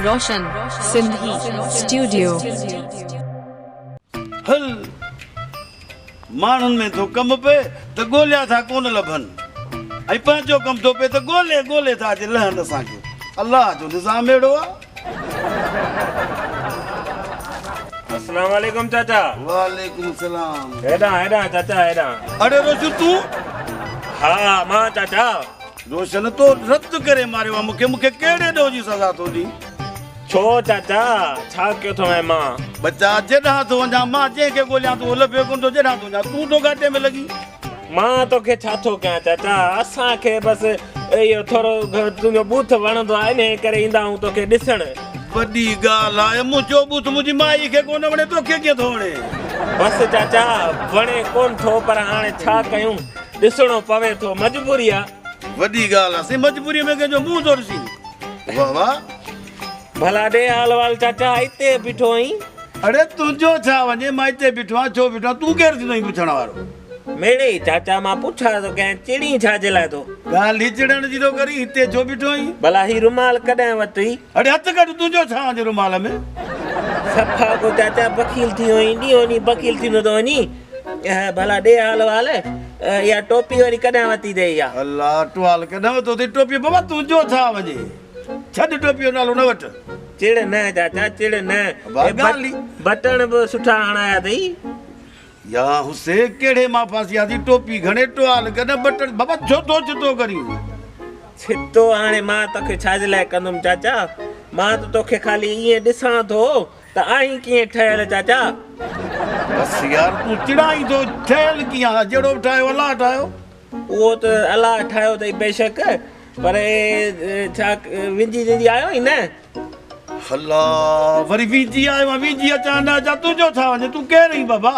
روشن Sindhi studio. هل ماڻهن ۾ ٿو ڪم پئي ته ڳوليا ٿا ڪونه لڀن ۽ پنهنجو ڪم ٿو پئي ته ڳولي ڳولي ٿا اچي لهن اسان کي. الله جو نظام اهڙو آ. السلام عليڪم چاچا. وعليڪم السلام. هيڏانهن هيڏانهن چاچا هيڏانهن. اڙي روشن تون؟ ها مان چاچا. روشن تو رت ڪري ماريو آ مونکي مونکي ڪهڙي ڏوهه جي سزا ٿو ڏين؟ ڇو چاچا ڇا ڪيو اٿئين مان؟ ٻچا جيڏانهن ٿو وڃان مان جنهن کي ڳوليان ٿو اهو لڀي ڪونه ٿو جيڏانهن ٿو وڃان تون ٿو گهاٽي ۾ لڳين. مان توکي ڇا ٿو ڪيان چاچا اسان کي بس اهو ٿورو تنهنجو ٻوٿ وڻندو آهي انهي ڪري ايندا آهيون توکي ڏسڻ. وڏي ڳالهه آهي منهنجو ٻوٿ منهنجي مائي کي ڪونه وڻي توکي ڪيئن ٿو وڻي. بس چاچا وڻي ڪونه ٿو پر هاڻي ڇا ڪيون ڏسڻو پوي ٿو مجبوري آ. وڏي ڳالهه آ سائين مجبوري ۾ ڪنهن جو منهن ٿو ڏسين واه واه. ڀلا ڏي حال وال چاچا اتي بيٺو آهين. اڙي تنهنجو ڇا وڃي مان اتي بيٺو آهيان ڇو بيٺو آهيان تون ڪير ٿيندو آهين پڇڻ وارو. ميڙي چاچا مان پڇان ٿو ڪنهن چڙين ڇا جي لاء ٿو. ڳالهه ئي چڙڻ جي ٿو ڪرين هتي ڇو بيٺو آهين. ڀلا هي رومال ڪڏهن ورتئي. اڙي هٿ ڪڍ تنهنجو ڇا وڃي رومال ۾. صفا ڪو چاچا بخيل ٿي ويو آهين ڏينهون ڏينهن بخيل ٿيندو ٿو وڃين. ڀلا ڏي حال وال اها ٽوپي وري ڪڏهن ورتي اٿئي اها. الله ٽوال ڪڏهن ورتو اٿئي ٽوپي بابا تنهنجو ڇا وڃي ڇڏ ٽوپي جو نالو نه وٺ. چڙ نه چاچا چڙ نه. بٽڻ به سٺا هڻايا اٿئي. يا حسين ڪهڙي مان ڦاسي آسين ٽوپي گهڻي ٽوال ڪڏهن بٽڻ بابا ڇو ٿو ڇتو ڪرين. ڇتو هاڻي مان توکي ڇا جي لاء ڪندم چاچا مان ته توکي خالي ائين ڏسان ٿو ته آهين ڪيئن ٺهيل چاچا. بس يار تون چڙائين ٿو ٺهيل ڪيئن آهيان جهڙو به ٺاهيو الله ٺاهيو. اهو ته الله ٺاهيو اٿئي بيشڪ پر ڇا وينجهي جنجهي آيو آهين نه. هلا وري وينجهي آيو آهين وينجهي اچان نه اچان تنهنجو ڇا وڃي تون ڪير آهين بابا.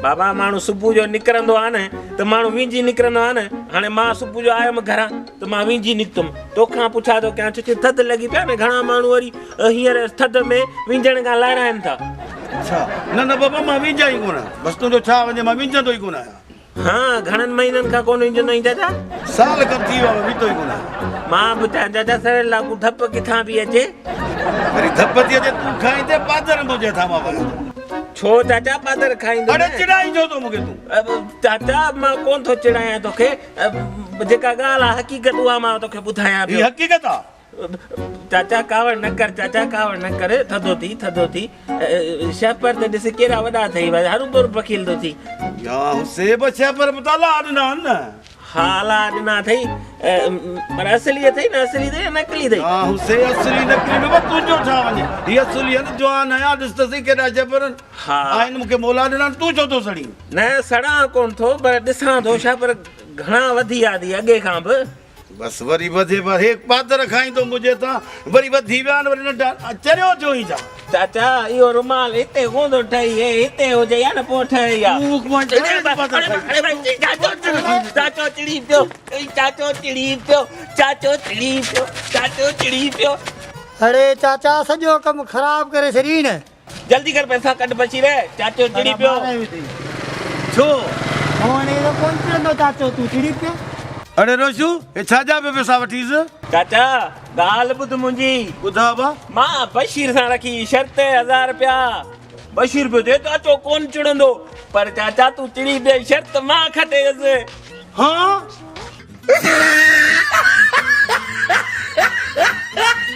بابا ماڻهو صبح جو نڪرندو آهي نه ته ماڻهو وينجهي نڪرندو آهي نه هاڻي مان صبح جو آيم گهران ته مان وينجهي نڪتم توکان پڇا ٿو ڪيان ڇو ٿڌ لڳي پيا نه گهڻا ماڻهو وري هينئر ٿڌ ۾ وينجهڻ کان لهرائن ٿا. اڇا نه نه بابا مان وينجهان ئي ڪونه بس تنهنجو ڇا وڃي مان وينجهندو ئي ڪونه آهيان. ها گهڻن مهينن کان ڪونه وينجهندو آهين چاچا؟ سال کن ٿي ويو آهي ويندو ئي ڪونه آهيان. مان به چاهيان چاچا سڙيل لاڪون ڌپ ڪٿان پئي اچي. وري ڌپ ٿي اچي تون کائيندين پادر منهنجي هٿان مان وهندو. ڇو چاچا پادر کائيندو نه. اڙي چڙائين ڇو ٿو مون کي تون. چاچا مان ڪونه ٿو چڙايان توکي جيڪا ڳالهه آهي حقيقت اها مان توکي ٻڌايان پيو. هي حقيقت آهي. چاچا ڪاوڙ نه ڪر چاچا ڪاوڙ نه ڪر ٿڌو ٿي ٿڌو ٿي شهپر ته ڏس ڪيڏا وڏا اٿئي هروڀرو بخيل ٿو ٿي. يا حسين به شهپر به ته الله ڏنا آهن نه. ها الله ڏنا اٿئي پر اصلي اٿئي نه اصلي اٿئي يا نقلي اٿئي. يا حسين اصلي نقلي ۾ به تنهنجو ڇا وڃي هي اصلي آهن جوان آهيان ڏس ته سهي ڪيڏا شهپر آهن مون کي مولا ڏنا آهن تون ڇو ٿو سڙين. نه سڙان ڪونه ٿو پر ڏسان ٿو شهپر گهڻا وڌي ويا اٿئي اڳي کان به. بس وري وڌي پر هي پادر کائيندو منهنجي تان وري وڌي ويا آهن وري ننڍا چريو ٿيو آهين ڇا؟ چاچا اهو رومال هتي ڪونه ٿو ٺهي هي هتي هجي ها نه پوء ٺهي ها. چاچو چڙي پيو چاچو چڙي پيو چاچو چڙي پيو چاچو چڙي پيو. اڙي چاچا سڄو ڪم خراب ڪري ڇڏيئي نه. جلدي ڪر پئسا ڪڍ بشير چاچو چڙي پيو. ڇو؟ هاڻي ته ڪونه چڙندو چاچو تون چڙي پيو. اڙي روشو هي ڇا جا پيو پئسا وٺيس؟ چاچا ڳالهه ٻڌ منهنجي. ٻڌاء ابا. مان بشير سان رکي شرط هزار رپيا. بشير پيو چئي چاچو ڪونه چڙندو پر چاچا تون چڙي پئين شرط مان کٽيس. ها؟